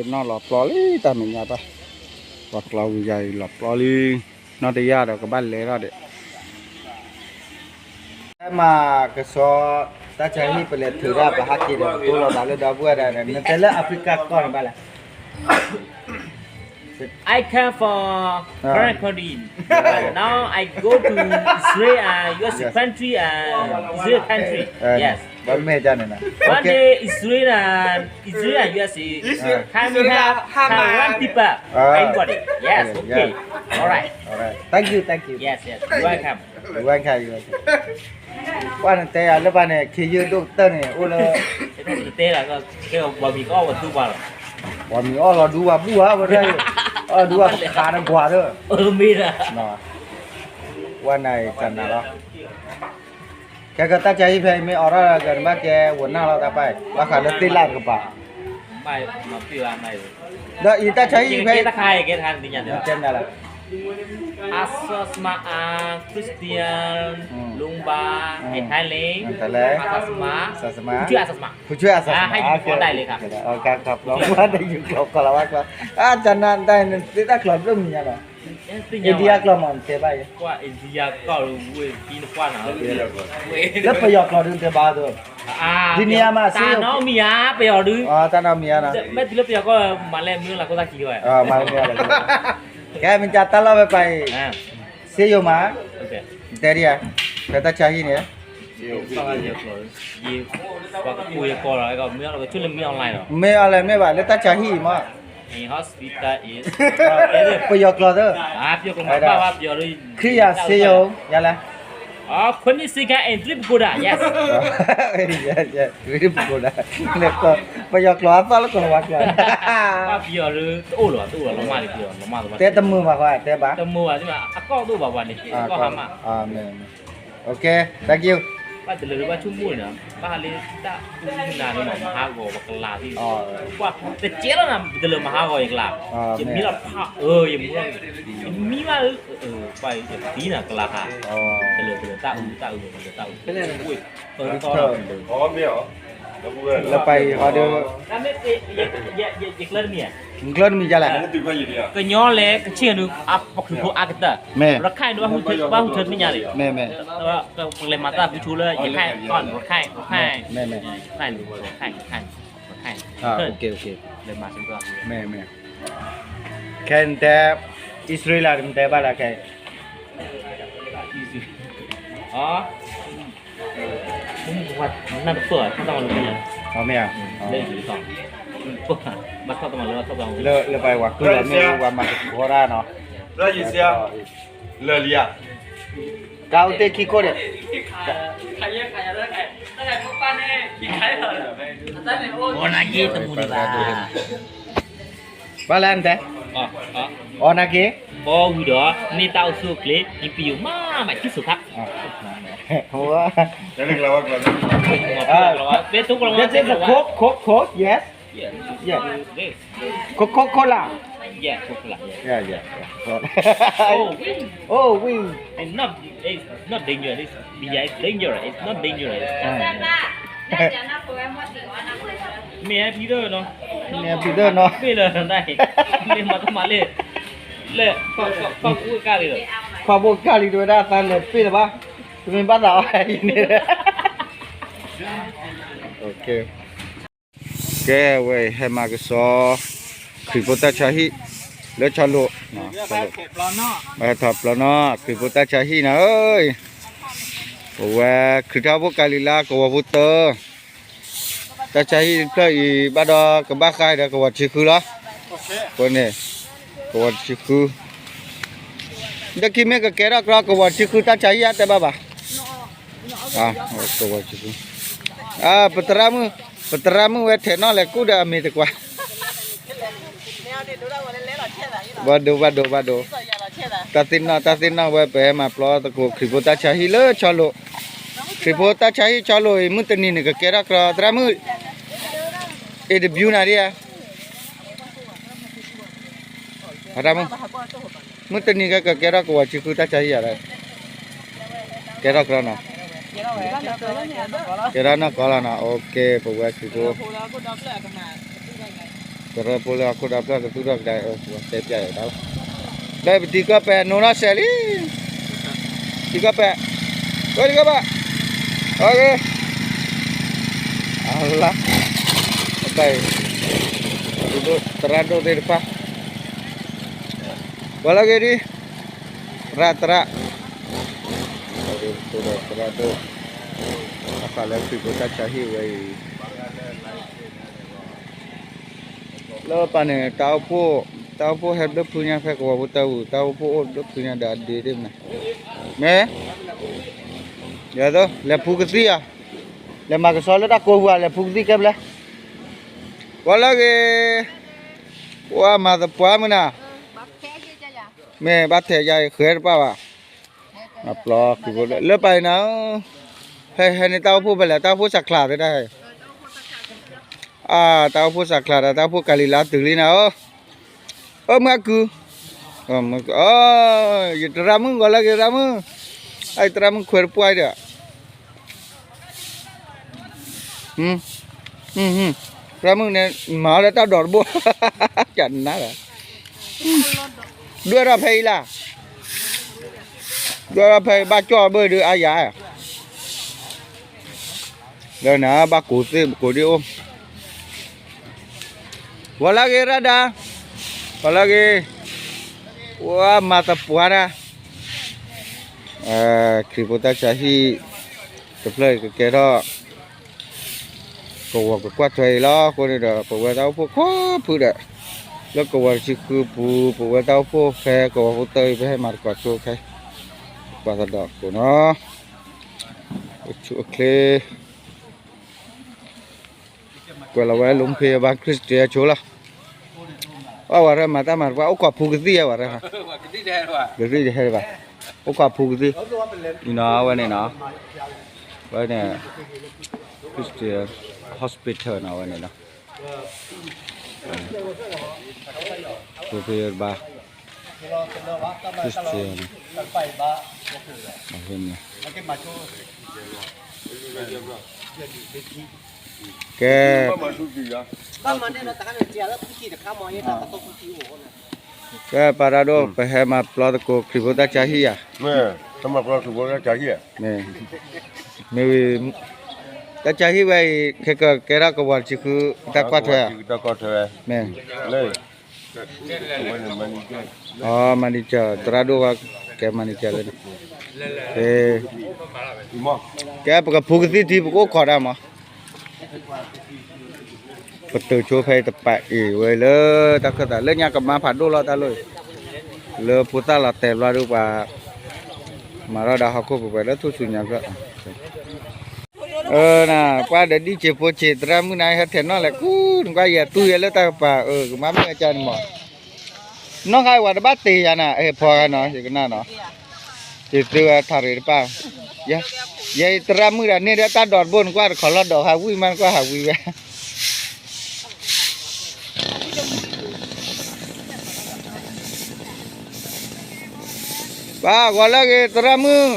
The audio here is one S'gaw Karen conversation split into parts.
နီၢ်လီၤပျီလံတၢ်မဲာ်ညါတၢ်, ပှၤကျီဝံၤယၤအံၤလီၤပျီလံ, နီၢ်တယၢ်ဒီးကဘၣ်လဲၤထီၣ်ဒီး ဟဲမၤကဆှီတၢ်ဆါဟံၣ် ပလဲၤထုးတၢ် ပဟးက့ၤဒီး ပတိၢ်လီၤသးလၢဒီပုၢ်ဝဲၢ်ဒီး နတဲလၢ Africa ကီၢ်န့ၣ်ဘၣ်လဲၣ်. I come from Frank Pardin. Now I go to Israel and U S country and Israel country. Yes. One day Israel and Israel and U S come have, have one people. Everybody. Yes. Okay. All right. Thank you. Thank you. Yes. Yes. You're welcome. You're welcome. You're welcome. ပှၤနတဲယၤလၢပှၤန့ၣ် ခ့ယုၢ်ဒိၣ်ကတၢၢ်န့ၣ် အိၣ်လၢ တဲလီၤ ပှၤမံၤကအီၣ်ဝဲဒူပှၤလီၤ, ပှၤမံၤအီၣ်လီၤဒူပှၤဘူၣ်ဧါ ဝဲဒၣ်, အီၣ်ဒူပှၤခးတကွၢ်ဒီး, မ့ၢ်ဒၣ်, ဝဲနၤအံၤတနၤလီၤ, ခဲကတၢ်ဆါဟံၣ်ဖဲအံၤမ့ၢ်အိးထီၣ်ဒီး နဘၣ်ကဲဝဲနၢ်လီၤတၢ်ပၢ်အံၤ ဘၣ်ဃးလၢသ့ၣ်လၢ်တကပၤ ဒီးအံၤတၢ်ဆါဟံၣ်ဖဲ ကဲနၤလီၤ, Asasma, Christian, Lumba, Thailand, Asasma, Asasma, Fuchu Asasma, Fuchu Asasma, ဟဲယူၤကီၢ်ဒၣ်လဲာ်ခါ, ကၠီနၤတၢ်ယူၤကီၢ်ကီၢ်လီၤဝဲကျီ, အါ ကၠီနၤတၢ်န့ၣ် သ့ၣ်တၢ်ကျိာ်ဘျိၣ်မံၤညါလီၤ, Indiaကျိာ်မး နတဲဘၣ်ယဲ, လၢပယီၤကျိာ်ဒုးနတဲဘၣ်သိး, ဒ်န့ၣ်မး စ့ယိၤ, တၢ်နီၣ်မံၤဧါ, ပယီၤဒုး, မ့ၢ်တုၤလၢပယီၤကီၢ် မၤလဲၣ်မ့ၢ်လၢခိၣ်သၣ်ခံဝဲ, မၤလဲၣ်မ့ၢ်လၢခိၣ်သၣ်, ကဲမ့ၢ်ကၢ်တၢ်လီၢ်ဖဲပၤအံၤ, စ့ယိၤမး, နတဲဒ်ဧါ, ဖဲတၢ်ဆါဟံၣ်န့ၣ် ယပှၤကကိးယကီၢ်လီၤ, မ့ၢ်အီၤလၢမ့ၢ်အီၤလၢၤလီၤ, မ့ၢ်အီၤလၢမ့ၢ်ဘၣ် လၢတၢ်ဆါဟံၣ်အံၤမး, ပယီၤကျိာ်သၢ, ခရံာ်ယၤစ့ယိၤ, ယၤလဲၣ်, ခွနံၣ်စ့ကၤ and three pagoda, yes, three pagoda, ပယီၤကျိာ်အသီၣ်လၢကီၢ်လီၤဝါကျိာ်, ပယီၤလၢတအိၣ်လီၤ, တအိၣ်လီၤ, လီၤမၢ်လၢပယီၤ, လီၤမၢ်လီၤ, တဲတမုာ်ဘၣ်ဃီ, တဲဘၣ်, တမုာ်ဘၣ်, အကီၢ်တအိၣ်ဘၣ်ပှၤန့ၣ်, ကီၢ်ဟါမၢ် Okay, thank you. ဘၣ်တလၢၤဘၣ်ဆိကမိၣ်န့ၣ်, ဘၣ်ဟးလၢတၢ်အူနၤလၢမၤမဟါဂီၤပကလၤသ့ၣ်, ပှၤတကဲလီၤနၤ တလၢၤမဟါဂီၤယကလၤ, ယမံလီၤဖးအၢ ယမံ, ယမံဘၣ်, ပှၤယသံနၤကလၤဟး, တလၢၤတလၢၤတၢ်အူတၢ်အူတလၢၤတၢ်အူ, လၢပၤအံၤဟီဒီး, ယကျၢၢ်တမံၤယၤလဲၣ်, ကညီလဲၣ် ကဆ့ၣ်ဒုး ပခရံာ်ဖိအါကတၢၢ်, ရခၢၣ်ဒုး ဘၣ်ဟူထၢတမ့ၢ်ညါလံ, မ့ၢ်မ့ၢ်, ပလဲၤမၤတၢ်ဖုဆိလၢ ရခၢၣ်, ရခၢၣ်, ရခၢၣ်, ရခၢၣ်, ရခၢၣ်, မ့ၢ်မ့ၢ်, ခဲနတဲ, အံၣ်စရ့လးနတဲဘၣ်လၢခဲအံၤ, နၢ်တပၢၢ်, မ့ၢ်ဧါ, လၢပှၤဝၤကုၢ်လီၤမ့ၢ်ဝဲပှၤမၤသကိးတၢ်နီၤ, လၢလံဧါ, ကအိၣ်တ့ၢ်ခံခိၣ်န့ၣ်, အီၣ်နာ်က့တမူတဘၣ်, ဘၣ်လဲၣ်နတဲ, အီၣ်နာ်က့, ဘီဝံၤဒီး မ့ၢ်တၢ်အိၣ်ဆူၣ်အိၣ်ချ့ နံၣ်ပယိၤမးမး ကံၣ်စိၤခါ, ဝဲ, this is a Coke, Coke, Coke, yes, yes, Coca-Cola, yeah, Coca-Cola, yeah, yeah, oh, we, it's not, it's not dangerous, it's, yeah, it's dangerous, it's not dangerous, မ့ၢ်ဟဲဖံဒၢၣ်နီၤ, မ့ၢ်ဟဲဖံဒၢၣ်နီၤ, မ့ၢ်လၢနတၢ်အံၤ, မ့ၢ်မၤတမၤလၢ, လၢ, ခီၣ်ဘိကၢ်လံဒီး, ခီၣ်ဘိကၢ်လံဒီးဝဲဒၣ်သးလဲၤပ့ၢ်လၢၤဘၣ်, တမ့ၢ်ဘၣ်သးအီၣ်ဟဲအံၤန့ၣ်, ကဲဝဲ ဟဲမၤကဆှီ, ခရံာ်ဖိတၢ်ဆါဟံၣ်, လၢဆီလိာ်, ဆီလိာ်, ဘၣ်ဟဲထီၣ်ပျီနီၤ ခရံာ်ဖိတၢ်ဆါဟံၣ်နီၤဧၢ, ပဝဲ ခရံာ်ဖိတၢ်ဖိကၢ်လံၤလၢကဝီၤဖိတၢ်, တၢ်ဆါဟံၣ်တဖျၢၣ်အံၤ ဘၣ်ဒီးကဘၣ်ဃးဒီးကဝီၤတဆံဃုလီၤ, အဃိန့ၣ်, ကဝီၤတဆံဃု, လၢခံမ့ၢ်ကကဲထီၣ်ကြၢးကဝီၤတဆံဃုတၢ်ဆါဟံၣ်ဧါတဲဘၣ်ဘၣ်, ကဝီၤတဆံဃု, ပသရၣ်မုၣ်, ပသရၣ်မုၣ်ဝဲထဲးနီၣ်လဲၤကူၣ်ဒီးအမ့ၢ်တကွၢ် ဘၣ်ဒိဘၣ်ဒိဘၣ်ဒိ, တၢ်သ့ၣ်နီၣ် တၢ်သ့ၣ်နီၣ်ဝဲ ပဟဲမၤပျီသကိး ခရံာ်ဖိတၢ်ဆါဟံၣ်လၢဆီလိာ်, ခရံာ်ဖိတၢ်ဆါဟံၣ်ဆီလိာ်အံၤ မုၢ်တနံၤန့ၣ် ကကဲထီၣ်ကြၢး သရၣ်မုၣ်, အ့ၣ်တဘျူးနၤဒ်ဧါ, မုၢ်တနံၤကကဲထီၣ် ကဝီၤတဆံဃုတၢ်ဆါဟံၣ်ဧါ, ကဲထီၣ်ကြၢးနီၤ, ကဲထီၣ်နီၢ်ကီၢ်လီၤနီၤ, အိၣ်က့ၤ ပဝဲခရံာ်ဖိ ခရံာ်ဖိ, ကရၢဖိလၢဟီၣ်ခိၣ်ဒီဖျၢၣ်ကသူၣ်ထီၣ်ကဒါအၢ တဲပျဲယၤတၢ်လီၤ. လၢပတံၤကီၢ်ပဲာ် နိနီၢ်စဲးလံ, တံၤကီၢ်ပဲာ်, ဝဲတံၤကီၢ်ပဲာ်, အဂ့ၤ, အလါ, အတၢ်အံၤ, သရၣ်ဒိၣ်သ့ၣ်တဖၣ်, ပှၤလၢအဂ့ၤဒ်, သရၣ်သရၣ်, သရၣ်ဒိၣ်, တၢ်ဃးလၢခရံာ်ဖိတၢ်ဆါဟံၣ်ဝဲအံၤ လၢပၢ်န့ၣ် တၢ်အိၣ်ဖှိၣ်, တၢ်အိၣ်ဖှိၣ်ဟဲဘျုးဖုညါဖဲကဝီၤဖိတၢ်ပူၤ, တၢ်အိၣ်ဖှိၣ်အိၣ်ဘျုးဖုညါဒီးအဒ့ဒ့မနုၤ, မ့ၢ်, လဲၤဖူကသံၣ်ဧါ, လဲၤမၤကဆှီလၢတၢ်ကိးပူၤဧါ, လဲၤဖူကသံၣ်ကဲဘျဲ, ပှၤလၢအဂ့ၤ, ပှၤမၤသပှၢ်မုၢ်နၤ, မ့ၢ်ဘၣ်ထဲးယါအံၤဃဲတပၣ်ဘၣ်, ပျီခရံာ်ဖိလၢပၢ်အံၤနၤ, ဟဲဟဲန့ၣ်တၢ်အိၣ်ဖှိၣ်ဖဲလဲၣ်, တၢ်အိၣ်ဖှိၣ်စးချးသ့ၣ်တၢ်ဟဲ အါ, တၢ်အိၣ်ဖှိၣ်စးချးဒီး တၢ်အိၣ်ဖှိၣ်ကၤလံၤလါတုၤလံနၤဧၢ, အိၣ်မုၢ်အကု, ယသရၣ်မုၣ်ဂီၤလၢအဂ့ၤသရၣ်မုၣ်, အသရၣ်မုၣ်ခွဲးတပှၢ်ဒီး, သရၣ်မုၣ်န့ၣ် မၤအီၤလၢတၢ်ဒိးတဘိ, ကနါဒီး, ဒွဲၣ်ထီၣ်ဖဲအံၤလၢ ဒွဲၣ်ထီၣ်ဖဲအံၤဘၣ်ကၠီၣ်ဘၢၣ်ဒုးအါယၤ, လၢနၤဘၣ်ကိးသ့ၣ်ကိးဒံးအိၣ်, ပှၤလၢအဂ့ၤရၢ်ဒါ, ပှၤလၢအဂ့ၤ, ပှၤမၤသပှၢ်တၢ်, ခရံာ်ဖိတၢ်ဆါဟံၣ် တဖျၢၣ်အံၤကကဲထီၣ် ကဝီၤကကွၢ်ထွဲအံၤလီၤ. အဃိန့ၣ်ဒီး ပဝဲတၢ်အိၣ်ဖှိၣ်ကိးဖုဒီး လၢကဝီၤတဆံဃုပူၤ ပဝဲတၢ်အိၣ်ဖှိၣ်ဖဲကဝီၤဖိတၢ်အံၤ ပဟဲမၤသကိးဆိခဲအံၤ ပှၤသဒီးကိးနီၤ အိၣ်ဆူၣ်အိၣ်ချ့ ကွဲးလီၤဝဲ လူမ့ၢ်ဖ့ဘါခရံာ်စတ့ၤအဆိလီၤ. အဝဲရၢမၤတၢ်မၤတပှၢ် အိၣ်ခိးဖူကသံၣ်ဝဲရၢ, ကသံၣ်တဟဲဘၣ်, အိၣ်ခိးဖူကသံၣ်, အံၤနီၤ အဝဲန့ၣ်နီၤ, ဝဲန့ၣ် Christian Hospital နီၤ ဝဲန့ၣ်နီၤ, ဖူဖ့ဘါ Christian န့ၣ် ကဲ ကဲ ပၢ်တၢ်ဒိၣ် ပဟဲမၤပျီသကိးခရံာ်ဖိတၢ်ဆါဟံၣ်ဧါ, မ့ၢ်ဝံၤ တၢ်ဆါဟံၣ်ဝဲအံၤ ခဲကကဲထီၣ်ကဝီၤတဆံဃု တၢ်ကွၢ်ထွဲဧါ, မ့ၢ် မၤနံၤကၢၤ သရၣ်ဒိၣ်ဝဲ ကဲမၤနံၤကၢၤလၢန့ၣ်, ကဲ ပကဖူကသံၣ်ထံ ပကအိၣ်ခိးတၢ်မး, ပတုာ်ဆိဖဲတပာ်အံၤဝဲလၢတၢ်ခၢၣ်သး လၢညါကမါဖးဒိၣ်လီၤတၢ်လီၢ်အံၤ, လၢဖိသၣ်လီၤတဲာ်ဘျီဒုးပှၤ မၤထီၣ်ဒၣ်ဟီၣ်ခိၣ်ပှဲၤပှဲၤလၢထူၣ်စုညါဖျၢၣ် နၤ ပှၤဒီးဒ်ဆံးဖိဆံး သရၣ်မုၣ်နၤ ဟဲထဲးနီၣ်လဲၣ် ကူနကွၢ်ယဲၢ်သူယဲၢ်လၢတၢ်ကပၤ အၢ ကမါမ့ၢ်အကါန့ၣ်မး, နီၢ်ဃါအံၤဝဲတဘၣ်တ့ၢ်ယၤနၤ အဟဲဖီဂၤနီၤ ယကနၣ်နီၤ, ယသုဝဲထးရ့းတပၣ်, ယဲအံၤသရၣ်မုၣ်ဒီးန့ၢ်ဒီးတၢ်ဒိးတဘိ နကွၢ်တခီလီၤဒီးဟးဝံၣ်မး နကွၢ်ဟးဝံၣ်ဝဲ ပၢ်ဂီၤလၢအဂ့ၤ သရၣ်မုၣ်,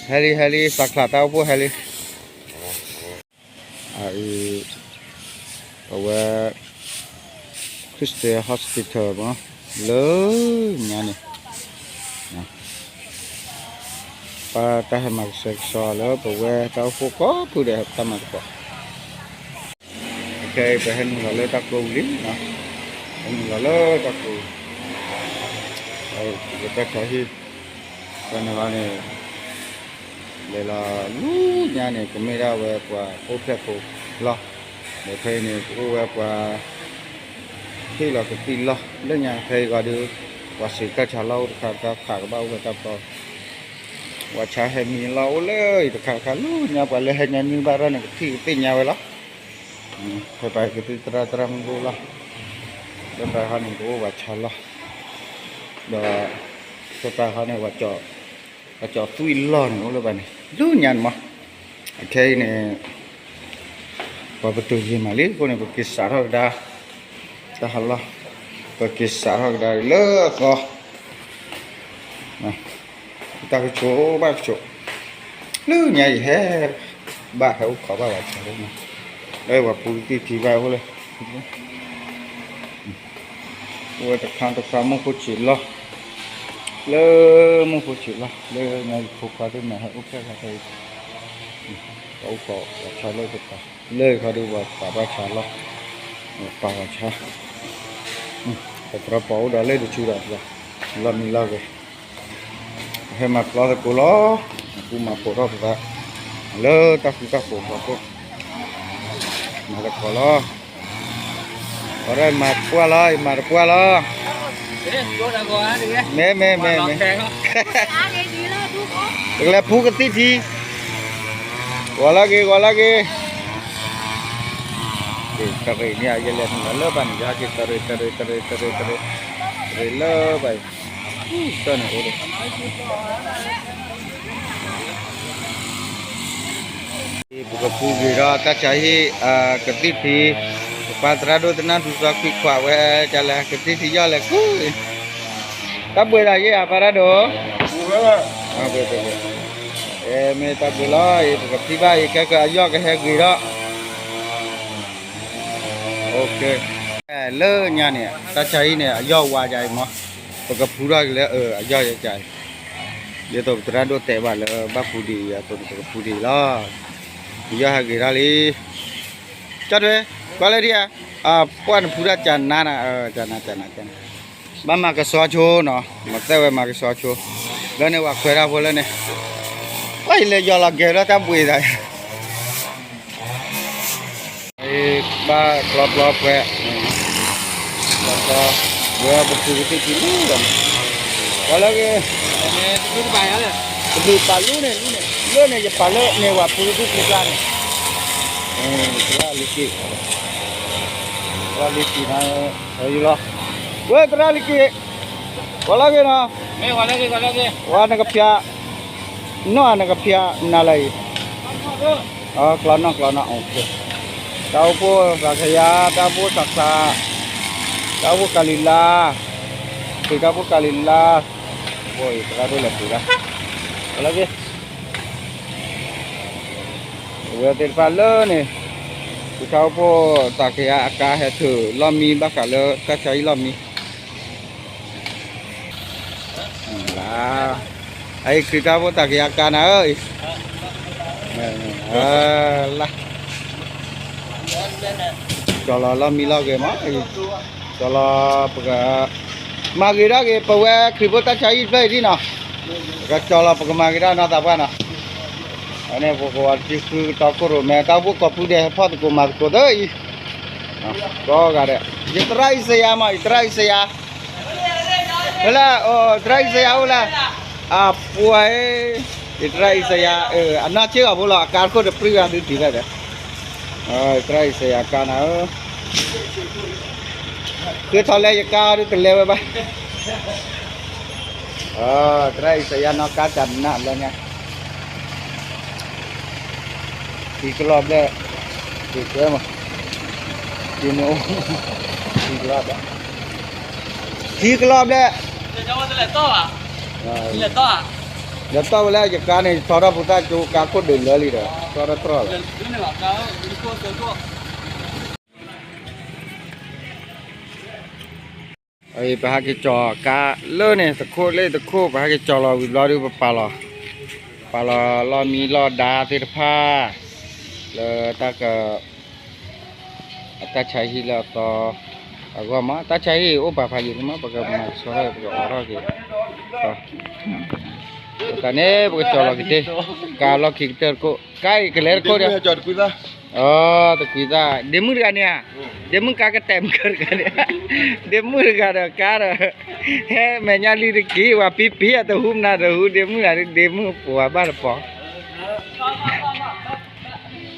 ဟဲလံ ဟဲလံ သးချးတၢ်အိၣ်ဖှိၣ်ဟဲလံ, အအံၤ အဝဲ Christian Hospital မး လၢညါန့ၣ် ပၢ်တၢ်ဟဲမၤကဆှဲကဆှီလၢပဝဲတၢ်အိၣ်ဖှိၣ်ကိးဖုဒီးတၢ်မၤသကိး ခဲအံၤ ပဟဲနုာ်လီၤလၢတၢ်ကျိပူၤလံနီၤ, ဟဲနုာ်လီၤလၢတၢ်ကျိပူၤ, ပတၢ်ဆါဟံၣ် ဖဲန့ၣ်လီၤန့ၣ် လဲၤလီၤလူညါန့ၣ် ကမ့ၢ်ဒၣ်ဝဲပှၤအိၣ်ဖျဲၣ်ဖိလီၤ, ဒီးဖဲအံၤန့ၣ် ကအိၣ်ဝဲပှၤ ဟ့ၣ်လီၤကသံၣ်လီၢ် လၢညါဖဲအံၤဂီၤဒီး ပှၤစံးတၢ်ဆါလီၢ်အိၣ်တခါတခါ ခးကဘၣ်အိၣ်ဝဲတၢ်ပီ ပှၤဆါဟဲမံလီၢ်အိၣ်လၢအံၤတခါတခါ လူညါပှၤလၢဟဲညါနုၢ်ဘၣ်ရၢၢ်န့ၣ် ကထံၣ်ကသ့ၣ်ညါဝဲလီၤ. ဖဲပှၤကသံၣ်သရၣ်သရၣ်မုၣ်အိၣ်လီၤ, လၢပှၤဟီန့ၣ် ကအိၣ်ပှၤဆါလီၢ်, ဒီး ဖဲပှၤဟီန့ၣ် ပှၤကၠီၤသွံၣ်လီၢ်န့ၣ် အိၣ်လၢပှၤန့ၣ် လူညါန့ၣ်မး, အခဲအံၤန့ၣ် ပှၤပတုာ်ယံာ်မးလံ အဃိန့ၣ် ပက့ၤစးထီၣ်ကဒါ တၢ်ဟးလီၢ်, ပက့ၤစးထီၣ်ကဒါလၢအသီ တၢ်ကဆိးဘၣ်ကဆိး, လၢညါယဟဲ ဘၣ်ဟဲအိၣ်ခိးဘၣ်ပှၤဆါလၢန့ၣ်, လၢပှၤဖူကသံၣ်ထံဘၣ်အိၣ်လၢ အိၣ်ဝဲတခါတခါမုၢ်ဖိဆံးလီၢ်, လၢမုၢ်ဖိဆံးလီၢ် လၢညါယဖိခွါသ့ၣ်မ့ၢ်ဟဲအိၣ်ဖျဲၣ်ခါခဲအံၤ, ပအိၣ်ကိးပှၤဆါလၢပပာ်, လၢခီဒုးပှၤပာ်ဘၣ်ဆါလီၢ်, ပာ်ပှၤဆါ, ပတြီပီၤအိၣ်ဒီးလၢတဆူဒီးပှၤ, လီၢ်မံလီၢ်ဂဲၤ, ဟဲမၤပျီသကိးလီၤ, ပူမၤပိာ်ထီၣ်ပသး, လၢတၢ်ဃူတၢ်ဖိးဖီခိၣ်, မၤသကိးလီၤ, ပှၤဒၣ်မၤတပှၢ်လီၤ ယမၤတပှၢ်လီၤ, မ့ၢ်မ့ၢ်မ့ၢ်မ့ၢ်, ပကလဲၤဖူကသံၣ်ထံ, ဂီၤလၢဂ့ၤ ဂီၤလၢဂ့ၤ, တရံးန့ၣ် ယလဲၤနုာ်လီၤလၢဘၣ်န့ၣ် ယဟဲက့ၤတရံး တရံး တရံး တရံး တရံး တရံးလၢဘၣ်အံၤ, တၢ်န့ၣ်အိၣ်ဒီး ပကဖူဂ့ၤဒီးတၢ်ဆါဟံၣ် ကသံၣ်ထံ, ပပၢ်သရၣ်ဒိၣ်သနၢ်ထူစီခွံခွးဝဲ ကလဲၤကသံၣ်ထံယီၢ်လဲၤကူ, တၢ်ဘှံးသးယဲၢ်ဧါ ပၢ်သရၣ်ဒိၣ်, မ့ၢ်တၢ်ဘှံးလီၤအံၤ ပကဖံဘၣ်အံၤ ကဲကအယီၢ်ကဟဲဂ့ၤဒီး လၢညါန့ၣ် တၢ်ဆါဟံၣ်န့ၣ် အယီၢ်ဝါဒ်အံၤမး, ပကဖူထီၣ်က့ၤလၢအယီၢ်ယဲၢ်ကါအံၤ, ဒ်သိးပသရၣ်ဒိၣ်တဲဘၣ်လၢဘၣ်ဖူဒ်အံၤအသိးန့ၣ် ပကဖူဒ်အံၤလီၤ, ပယီၢ်ဟဲဂ့ၤထီၣ်လံ, ကၠီထွဲ, ကွၢ်လၢဒ်ဧါ, ပှၢ်နဖူထီၣ်ကနါနၤ, ကနါကနါကနါ, ဘၣ်မၤကဆှီဆိနီၤ, မၤသဲဝဲမၤကဆှီဆိ, လၢန့ၣ်ဝဲခွဲးတၢ်ဖိလၢန့ၣ်, ပှၢ်ယလဲၤယီၤလီၤကဲၤလၢတၢ်ဘှံးသး ဘၣ်ကျီပျီပှဲၤ, ကျီပျီ, ဝဲပဖုကသံၣ်ထံလံဒီး, ပှၤလၢဂ့ၤ, တဒုးပာ်လၢန့ၣ်, လၢန့ၣ် ယပာ်လၢန့ၣ် ဝဲဖုကသံၣ်ထံကျါန့ၣ်, သရၣ်လံက့, သရၣ်လံက့နၤ, လီၤ, ဝဲသရၣ်လံက့, ပှၤလၢဂ့ၤနီၤ, ဝဲနကဖၠး, နီၢ်နကဖၠးနၤလၢအံၤ, ကျီနီၢ်ကျီနီၢ်, တၢ်အိၣ်ဖှိၣ်သးကယၤ, တၢ်အိၣ်ဖှိၣ်သးခး, တၢ်အိၣ်ဖှိၣ်ကၤလံၤလါ, သ့ၣ်တၢ်အိၣ်ဖှိၣ်ကၤလံၤလါ, အံၤသရၣ်ဒိၣ်လဲၤပှ့ၤဒၣ်, လၢက့ၤ, အဝဲသ့ၣ်တဖၣ်လၢန့ၣ်, သုးတၢ်အိၣ်ဖှိၣ်သးကယၤအကါဟဲထုးလီၢ်မံဘၣ်ဃးလၢတၢ်ဆါဟံၣ်လီၢ်မံ လၢ, အံၤခရံာ်တၢ်အိၣ်ဖှိၣ်သးကယၤအကါနၤဧၢ, လၢ, ကၠီလီၤလီၢ်မံလီၢ်ဂဲၤမး, ကၠီလီၤပက, မၤဂ့ၤထီၣ်က့ၤ ပဝဲခရံာ်ဖိတၢ်ဆါဟံၣ်တဖျၢၣ်အံၤဒ်နီၤ, ပကကၠီလီၤပကမၤဂ့ၤထီၣ်နီၢ်သးပှၢ်နီၤ, အန့ၣ်ပကဝီၤတဆံဃုကတီခိၣ်ရိၣ်မဲ တၢ်အိၣ်ဖှိၣ်ကိးဖုဒဲး ဖီၣ်သကိးမၤသကိးသၢအံၤ, ကိးဂၤဒဲး, ယသရၣ်အံၤစယၤမး ယသရၣ်အံၤစယၤ ဖဲလၢ, သရၣ်အံၤစယၤအိၣ်လၢ, အပှၤ, ယသရၣ်အံၤစယၤ, အနီၢ်ဆ့ၣ်ဂီၤဖိလီၤ အကါတခိၣ်တပြံၢ်ဂၤဒုးတံၢ်ဖဲဒီး, သရၣ်အံၤစယၤကါနၤဧၢ, ဃ့ထီၣ်လဲယကါဒုးတလဲဝဲဘၣ်, သရၣ်အံၤစယၤနီၢ်ကါတၢ်နးလၢညါ ထံကလီၢ်ဘျဲၣ်, ထံကဲမး, ထံမ့ၢ်အိၣ်, ထံကလီၢ်ဘျဲၣ်, ထံကလီၢ်ဘျဲၣ်, လဲၤတီၢ်ဝဲလၢယကါန့ၣ် ယထီထီၣ်ဖိသၣ်ကၠိကါခိၣ်ဒုးလၢလံဒီး ထီထီၣ်တြီၢ်လီၤ, ပဟဲက့ၤကၠီၤကါလၢန့ၣ် တခိၣ်လၢတခိၣ် ပဟဲက့ၤကၠီၤလီၤဝံၤဘျီဒုး ပပာ်လီၤ, ပာ်လီၤလီၢ်မံလီၢ်ဒါသ့ၣ်တဖၣ်, လၢတၢ်က အတၢ်ဆါဟံၣ်လၢအသီ, အဂီၢ်မး တၢ်ဆါဟံၣ်အိၣ်ပာ်ဖးယံာ်လံမး ပကမၤကဆှီထီၣ် ပကအိးထီၣ်က့ၤ, တၢ်န့ၣ် ပကကၠီၤလီၤက့ၤတ့ၢ်, ကါလီၢ်ခံကတၢၢ်တခိၣ်, ကါအံၤကလဲၤတခိၣ်ဒီး, အိ တကွံသၣ် ဒ့မုၣ်တဂၤန့ၣ်ဧါ, ဒ့မုၣ်ကါကတဲာ်မုၢ်ကတဂၤန့ၣ်, ဒ့မုၣ်တဂၤဒီးကါဒီး, ဟဲမဲာ်ညါလံတက့ၢ် ပှၤပံပံအတဟူမနုၤတဟူ ဒ့မုၣ်တဂၤဒ် ဒ့မုၣ်ပှၤဘၣ်တပီၤ ကၠီ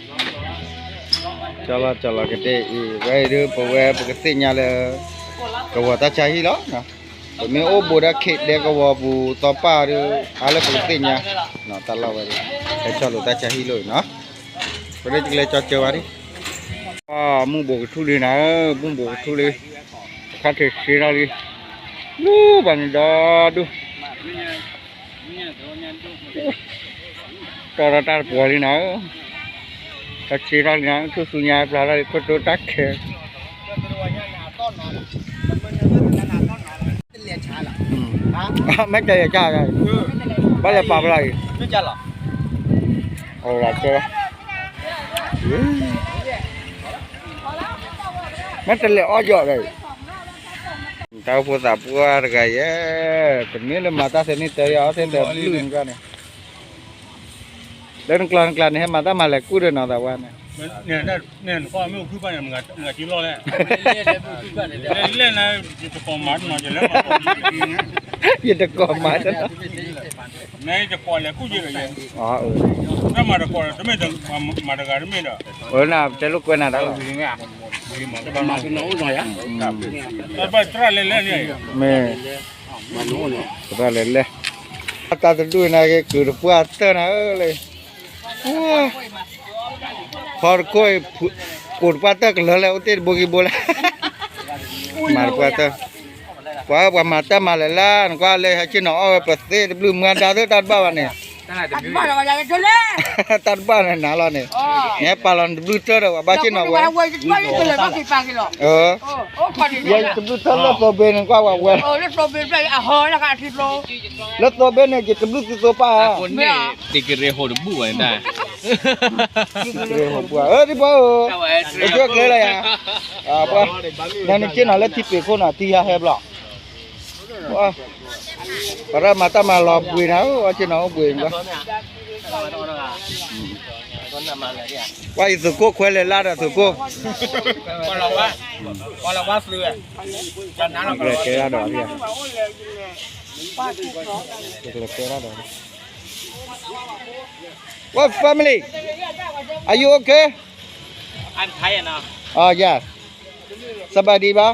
လီၤကၠီလီၤကတ့ၢ်အံၤ ဝဲအံၤဒုး ပဝဲပကသ့ၣ်ညါလၢ ကဝီၤတၢ်ဆါဟံၣ်လီၤ. ပမ့ၢ်အိၣ်ဘူးဒီးခ့ဒဲကဝီၤပူၤသီပၢ်ဒုး အါလၢပကသ့ၣ်ညါ တၢ်လီၢ်ဝဲဒၣ် ဟဲကၠီလိာ်တၢ်ဆါဟံၣ်လိာ်အံၤနီၤ. ပဒိၣ်ကလဲၤကၠီကၢဝဲဒၣ် မုၢ်ဘိးကထူၣ်လံနၤဧၢ မုၢ်ဘိးကထူၣ်လံ ခါထံးစ့ထီၣ်လံ လၢဘၣ်န့ၣ်ဒီဒူၣ် တီၢ်ထီၣ်တၢ်တပှီၤလံနၤဧၢ တၢ်စ့ထီၣ်လံနၤ ထူၣ်ဆူညါပျၢ်ထီၣ်လံ ခိၣ်တိတၢ်ခဲ တၢ်တပှီၤညါနၤအတီၢ်နီၤ မ့ၢ်ကဲယကၢ်, ဘၣ်လဲၤပာ်ဖျါအံၤ, အဝဲကဲ, မ့ၢ်တလဲၤအီၣ်ယီၤဒီး, တၢ်အိၣ်ဖှိၣ်သးပှၢ်တဂၤယဲ, တမ့ၢ်လၢမၤတၢ်သဲန့ၣ်တၢ်ယၤအီၣ်သဲတဘျုးန့ၣ်, လၢနကျါနကျါန့ၣ် ဟဲမၤတၢ်မၤလဲၤကူၣ်ဒီးနီၤသးဝါန့ၣ်, ယတကိးမၤတနီၤ, မ့ၢ်တကိးလဲၤကူၣ်ယဲဒီးယဲ, မ့ၢ်တကိးတမ့ၢ်, မၤတဂၤတမ့ၢ်ဒီး, အၢ နတဲလိာ်ကွဲနၤတၢ်လီၤ, တၢ်လဲၤလဲၣ်န့ၣ်, မ့ၢ်, တၢ်လဲၤလဲၣ်, အတၢ်တဒူၣ်နၤက့ၤ ကုၢ်တပှၢ်တၢၢ်နၤဧၢလၢ ဖီတခိၣ်, ကိၢ်တပှၢ်တၢၢ်ကလၢၤလဲၣ် အိၣ်တ့ၢ်တဘိက့ၤဘိလဲၣ်, မၤတပှၢ်တၢၢ်, ပှၤပှၤမၤတၢ်မၤလဲၤလၢ နကွၢ်လၢဟဲဆ့ၣ်နီၤအီၣ်ဝဲပသ့တဘျုးမွၤဒါသ့တၢ်တဘၣ်ဘၣ်န့ၣ်, တၢ်တဘၣ်နၤလီၤန့ၣ်, နဟဲပာ်လီၤနတဘျုးတၢၢ်ဒီး ပှၤဘၣ်ဆ့ၣ်နီၤဝဲ, ယတဘျုးတၢၢ်လၢသိဘ့ၣ်န့ၣ် ကွၢ်ဝဲဝဲ လၢသိဘ့ၣ်န့ၣ် ယတဘျုးသုသိပၢ်ဧါ, တံၤကရ့ဟိၣ်တဘူၣ်ဝဲဒၣ်, တံၤကရ့ဟိၣ်တဘူၣ်ဧါ, အၢ ဒ်ပှၤဧၢ, အိၣ်ကၢကျဲလၢယၤ, ပှၤ, နနက့ၤနီၤလၢထံပ့ၤခိၣ်နီၤ ထံယါဟဲဘျီ, ပှၤရၣ်မၤတၢ်မၤလီၤဘှံးနၤဧၢ, အက့ၤနီၤအိၣ်ဘှံး, ပှၤအံၤသုးခိၣ်ခွဲလဲၤလၢဒီးသုးခိၣ်, ကဲဒၣ်ဒီး, ကဲဒၣ်ဒီး, What family? Are you okay? I'm tired now. Oh yeah. စဘၣ်ဒံးဘၣ်,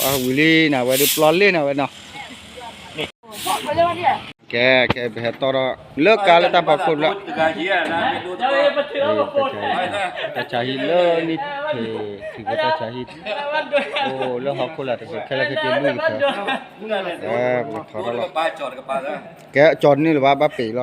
ဝံၤလံနၤဝဲဒုးပျီလံနၤဝဲနီၤ, ကဲ ကဲ ပဟဲတီၢ်ဒီး လၢကါလၢတၢ်ဖီခိၣ်ဘျီ, တၢ်ဆါဟံၣ်လၢနံၣ်ဖံး ထံၣ်ကတၢ်ဆါဟံၣ်, အိၣ်လၢဟီၣ်ခိၣ်လာ်တစဲး ခဲလၢာ်ခဲဆ့လွံၢ်ကထၢ, ပကထီထီၣ်လီၤ, ကဲ ကၠီၤတန့ၢ်လၢၤဘၣ် ဘၣ်ပ့ၤလီၤ,